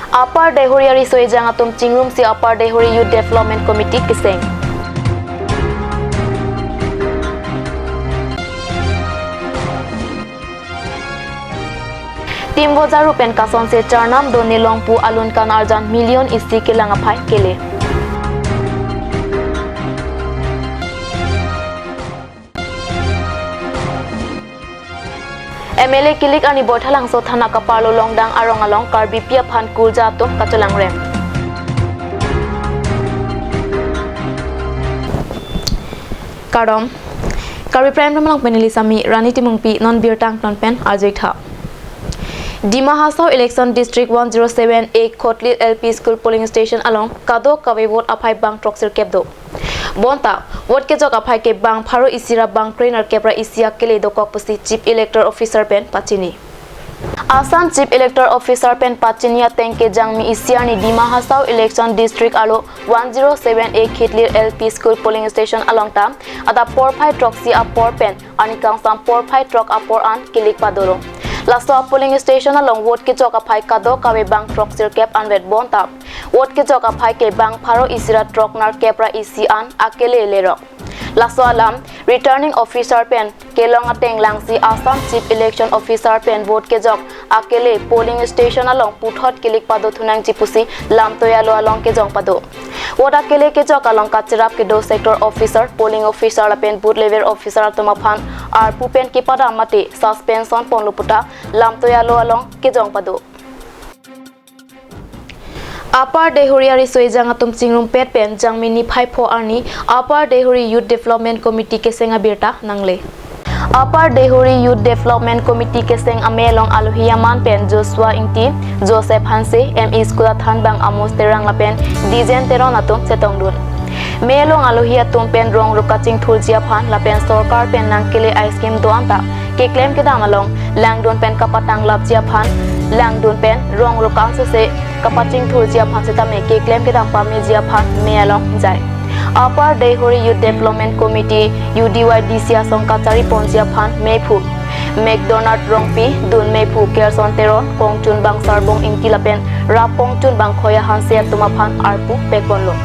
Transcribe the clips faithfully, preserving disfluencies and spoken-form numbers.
Upper Deihori ariso ejang atum chingrumsi Upper Deihori Youth Development Committee keseng. Tim Bojaru pen kasonse Charnam Doni Longpu alun kan arjan million isi kelang aphai kele. M L A kilik arni Baithalangso thana kaparlo Longdang arong along Karbipi aphan kurja atum kachelangrem. Kardom. Karbi Prime Time along pen neli Sami Rani Timungpi, non birta angton pen arjuik tha. Dima Hasao Election District one zero seven A Khotlir L P School Polling Station along kadokave vote aphai bang throksirkep do. Bonta vote kejok aphai ke bang pharo isi ra bang krenerkep ra isi akele dokok pusi Chief Electoral Officer pen pachini. Assam Chief Electoral Officer pen pachini ateng kejangmi isi arni Dima Hasao Election District arlo one zero seven A Khotlir L P School Polling Station along ta adap porphai throksi apor pen arni kangsam porphai throk apor an kilik padolo. Laso a polling station along vote kejok aphai kadokave bang throksirkep anvet bonta vote kejok aphai ke bang pharo isi ra throknerkep ra isi an akele lerok. Laso alam Returning Officer pen kelong ateng langsi Assam Chief Election Officer pen vote kejok akele polling station along puthot kilik pado thunangji pusi Lamtoya lo along kejong pado. Vote akele kejok along kacherap kedo Sector Officer, Polling Officer lapen Booth Level Officer atum aphan arpu pen kepadam mate suspension ponlo puta Lamtoya lo along kejong pado. Upper Deihori ariso ejang atum chingrumpet pen jangmi niphai pho arni Upper Deihori Youth Development Committee keseng abirta nangle. Upper Deihori Youth Development Committee keseng amei along alohi aman pen Joshua Ingti, Joseph Hanse, M E School athanbang Amos Terang lapen Dijen Teron atum chetongdun. Mei along alohi atum pen rongruk kachingthurji aphan lapen sorkar pen nangkele a-scheme do-an ta keklem kedam along langdun pen kapatanglapji aphan, langdun pen rongruk kangsose kapachingthurji aphan setame keklem kedam pameji aphan mei along jai. Upper Deihori Youth Development Committee, U D Y D C asong kachari ponji aphan meiphu McDonald Rongpi, dun meiphu Kerson Teron, kongchunbang Sarbong Ingti lapen rap kongchunbang Khoya Hanse atum aphan arpu pekponlo.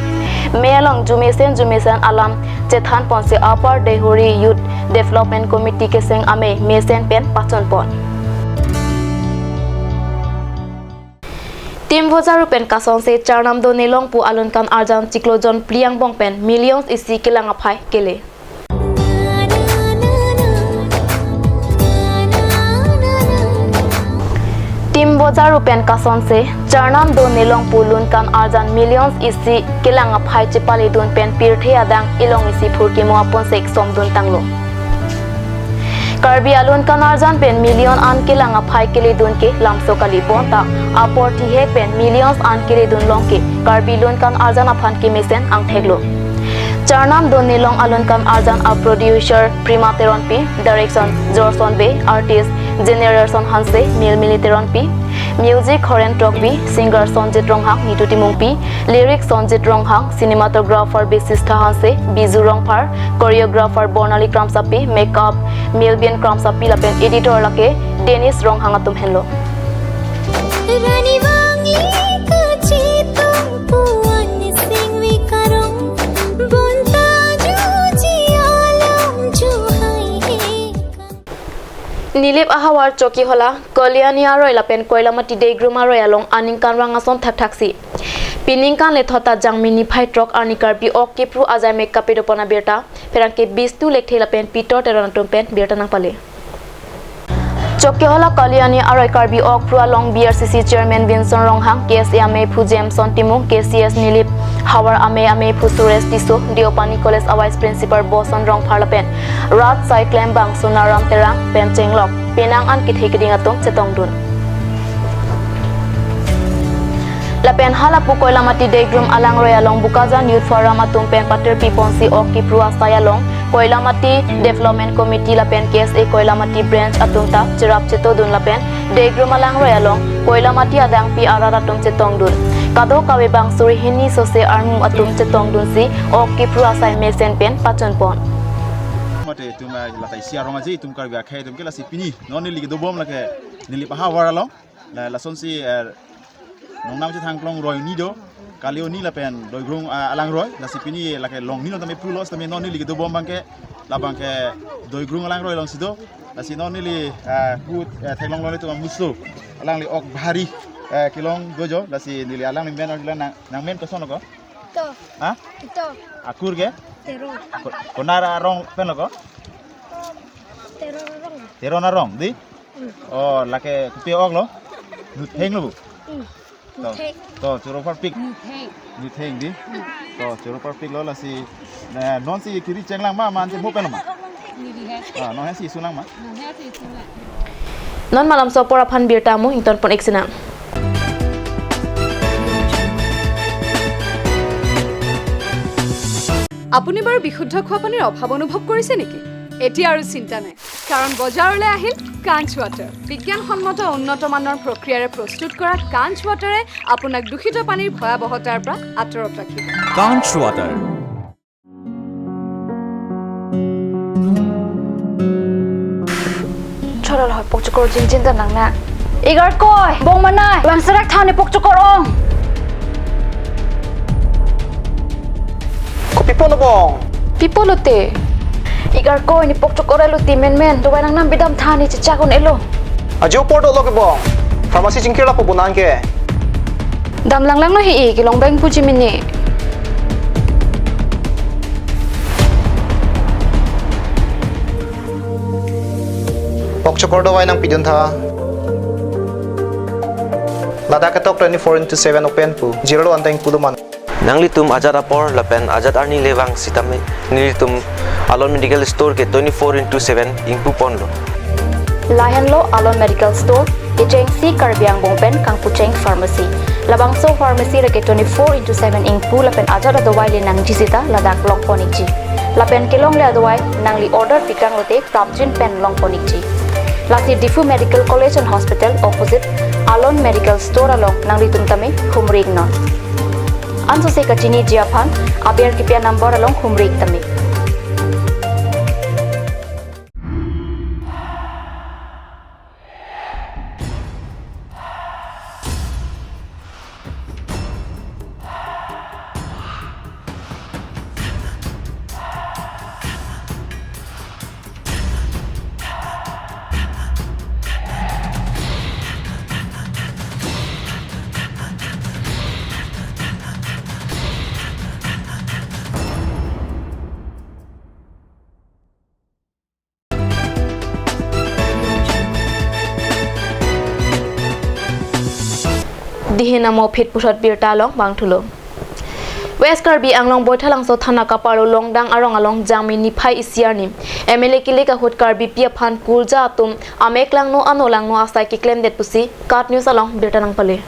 Mei along jumesen jumesen alam chethan ponsi Upper Deihori Youth Development Committee keseng amei mesen pen pachun pon. Tim Bojaru pen kasonse Charnam Doni Longpu alun kan arjan chiklo jon phli angbong pen millions isi kelang aphai kele. Tim Bojaru pen kasonse Charnam Doni Longpu lun kan arjan millions isi kelang aphai chepaledun pen pirthe adang ilong isi phurkimo aponsek somdun tanglo. Karbi alun kan arjan pen million an kelang aphai keledun ke lamso kali bonta apor thihek pen millions an keledun long ke Karbi lun kan arjan aphan kemesen angthek lo. Charnam Doni Long alun kan arjan a producer Prima Teronpi, direction Jorson Bey, artist Generation Hanse, Nilmili Teronpi, music Horen Tokbi, singer Sonjit Ronghang, Nitu Timungpi, lyric Sonjit Ronghang, cinematographer Bisistha Hanse, Biju Rongphar, choreographer Bonali Kramsapi, makeup Melvin Kramsapi lapen editor lake Dennis Ronghang atum henlo. Rani Vangi kachitung puan singwi karong, bonta juji alam juhai ekan. Nilip ahavar Chokihola, Kalyani aroi lapen Koilamati Degrum aroi along aningkanvang ason thakthaksi. Piningkan lethot ta jangmi niphai throk arni Karbi ok kepru ajai mek kapedopon abirta, pherangke Bisnu Lekthe lapen Pitor Teron atum pen birta nangpale. Chokihola Kalyani aroi Karbi ok kepru along B R C C Chairman Vinson Ronghang, K S A ameiphu Jameson Timung, K C S Nilip havar amei ameiphu Suresh Tisso, Deopani College a Vice Principal Boson Rongphar lapen rat saiklembang Sonaram Terang pen chenglok penang an kethe keding atum chetongdun. Lapen halapu Koilamati Degrum alangroi along Bokajan Youth Forum atum pen patirpi ponsi ok kepru asai along Koilamati Development Committee lapen K S A Koilamati Branch atum ta cherap chetodun lapen Degrum alangroi along Koilamati adangpi arat atum chetongdun. Kadokave bang suri hini sose armu atum chetongdunsi ok kepru asai mesen pen pachun pon. Mate itum, eh, lata isi arong aji itum Karbi akhei atum ke lasi pini non neli kedobom lake Nilip ahavar along. La lasonsi, eh, Nongnam Chethang Klong Roi ni do. Kali oni lapen Doigrung, ah, alangroi. Lasi pini lake Longni along tame pulo, tame non neli kedobom abangke, labangke Doigrung alangroi alongsi do. Lasi non neli, ah, kut, eh, theklong longle tu mamuso. Alangli ok bhari, eh, kelong dojo. Lasi neli alangli men arjulo nang, nang men koson lo ko? To. Ha? Ito. Akur ke? Tero. Ko-, konat arong pen lo ko? Tero arong. Tero arong, di? Hmm. Oh, lake kopi ok lo? Nutheng lo bu? Hmm. To, Nutheng. To, choro parpik. Nutheng. Nutheng, di? Hmm. To, choro parpik lo lasi. Na, non si kiri chenglang ma, mante mo pen lo ma? Neli he. Ah, non he si sulang ma? Non he si sulang. Non malomso apor aphan birta mo ington pon-ik sinang. আপুনি বাৰু বিশুদ্ধ খোৱা পানীৰ অভাৱ অনুভৱ কৰিছে নেকি? এতিয়া আৰু চিন্তা নাই, কাৰণ বজাৰলৈ আহিল কাঞ্চ ৱাটাৰ। বিজ্ঞানসন্মত উন্নত মানৰ প্ৰক্ৰিয়াৰে প্ৰস্তুত কৰা কাঞ্চ ৱাটাৰে আপোনাক দূষিত পানীৰ ভয়াৱহতাৰ পৰা আঁতৰত ৰাখিব। Kanch Water. Chorol hoi pokchokor jinjin ta nang na. Igarkoi, bong manai, bang serak thani pokchokor ong. Kopi pon lo bong? Pi pon lo te. Igarkoi ni pokchokor lo te menmen, dovai nangnam bidam thani chechak un-elo. Ajo apor dolo ke bong. Pharmacy chingkir lapu bonang ke. Dam langlang lo he e, kelong beng puji mene. Pokchokor dovai nangpidun tha. Ladak ketok twenty-four into seven open pu. Zero lo anteng pu do man. Nanglitum ajat apor lapen ajat arni le vang sitame nelitum Alon Medical Store ke twenty-four into seven ingpu ponlo. Lahenlo Alon Medical Store, kechengsi Karbi angbong pen kangpucheng pharmacy. Labangso pharmacy lake twenty-four into seven ingpu lapen ajat adovai le nangji sita ladak long pon-ikji. Lapen kelongle adovai nangli order pikang lote prapjin pen long pon-ikji. Lasi Diphu Medical College and Hospital opposite Alon Medical Store along nanglitum tame humri-iknon. Ansose kachiniji aphan aber kipi a-number along humri-ik tame. Dihin amo phit puthot birta along bangthulo. West Karbi Anglong Boithalangso Thana kaparlo Longdang arong along Jangmi niphai isi arni M L A kilik ahut Karbipi aphan kurja atum amek langno ano langno asai keklemdet pusi KAT News along birta nangpale.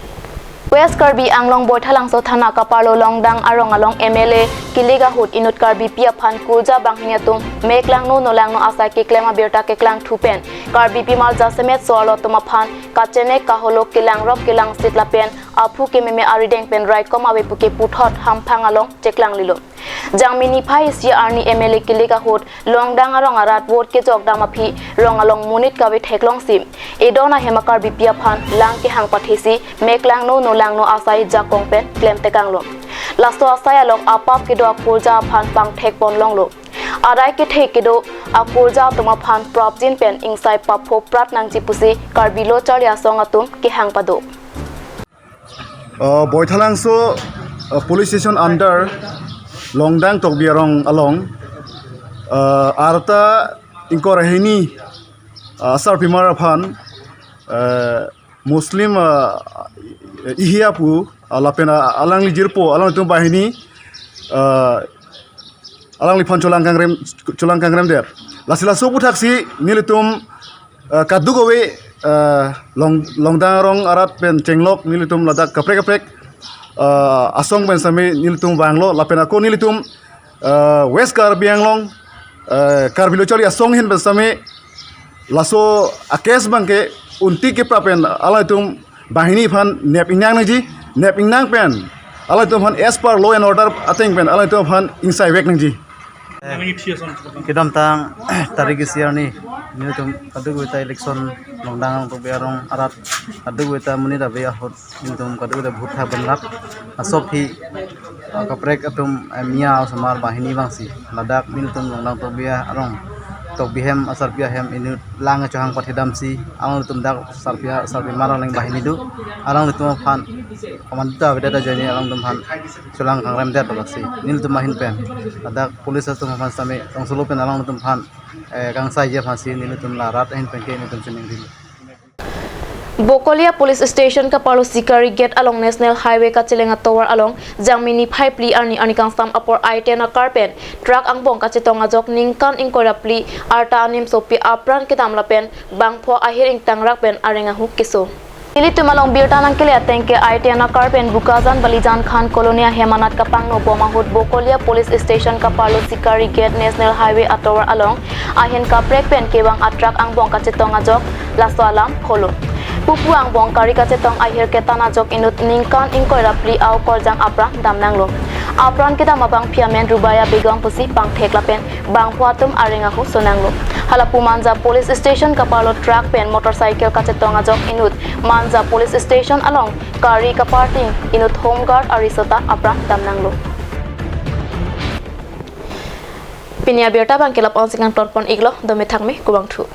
West Karbi Anglong Boithalangso Thana kaparlo Longdang arong along M L A kilik ahut inut Karbipi aphan kurja banghini atum mek langno no langno asai keklem abirta keklangthu pen Karbipi mal jasemet so-arlo atum aphan kachenek kaholok kelangrok kelangsit lapen aphu kememe arideng pen raikom ave puke puthot hamphang along cheklanglelo. Jangmi niphai isi arni M L A kilik ahut Longdang arong arat vote kejok dam aphi rong along monit kave theklongsi edon ahem a-Karbipi aphan lang kehang pathesi mek langno no langno asai jakong pen klemtekanglo. Laso asai along apap kedo akurja aphan pangthek ponlonglo. Adai kethe kedo akurja atum aphan prapjin pen ingsai paphoprat nangji pusi Karbi Lo Charli Asong atum kehang pado. Uh, Boithalangso, uh, police station under Longdang Tokbi arong along, uh, arta ingkoi ra hini, uh, asarpimar aphan, uh, Muslim, uh, ihia pu, uh, lapen, uh, alangli jirpo, alangtum banghini, uh, alangliphan cholang kangrem, cholang kangremdet. Lasi laso aphuthaksi nelitum, eh, kadokave, eh, Long, Longdang arong arat pen chenglok nelitum ladak kaprek kaprek, eh, asong pen sitame nelitum vanglo lapen ako nelitum, eh, West Karbi Anglong, eh, Karbi Lo Charli Asong ahin pen sitame laso a-case abangke unti kepra pen alangtum banghini aphan nep ingnang nangji, nep ingnang pen alangtum aphan as per law and order ateng pen alangtum aphan ingsai vek nangji. Kedamtang tarik isi arni Nelitum kadokave ta election longdang tokbi arong arat kadokave ta monit ave ahut nelitum kadokave ta vote tha banrap asophi akaprek atum eh, Miya osomar banghini abangsi ladak nelitum longdang tokbi arong tokbi hem asarpi ahem inut lang chohang pathedamsi alangtum dak sarpi sarpi mar aleng banghini do alangtum aphan komandan ta avedet ajoine alangtum aphan chelang kangrem det laksi nelitum ahin pen ladak police atum aphan sitame tongsolo pen alangtum aphan eh, kangsaiji aphansi nelitum la rat ahin pen ke nelitum chiningri. Bokolia Police Station kaparlo Sikari Gate along National Highway kacheleng atovar along Jangmi niphai phli arni arni kangsam apor I ten a car pen truck angbong kachetong ajok ningkan ingkoi ra phli arta animsopi apran kedam lapen bangpho ahir ingtangrak pen areng ahu keso. Nelitum along birta nangkele ateng ke I ten a car pen Bokajan Balijan Khan Colony ahem anat kapangno bom ahut Bokolia Police Station kaparlo Sikari Gate National Highway atovar along ahin kaprek pen kevang a truck angbong kachetong ajok laso alam pholo. Pupu angbong kari kachetong ahir ketan ajok inut ningkan ingkoi ra phli a-okorjang apran damnanglo. Apran kedam abangpi amen Rubaya Begum pusi pangthek lapen bangpho atum areng ahu sonanglo. Hala pu Manja Police Station kaparlo truck pen motorcycle kachetong ajok inut Manja Police Station along kari kaparting inut Home Guard ariso ta apran damnanglo. Pini abirta abang ke la-an si kangton pon iklo, dome thakme, kubang thu.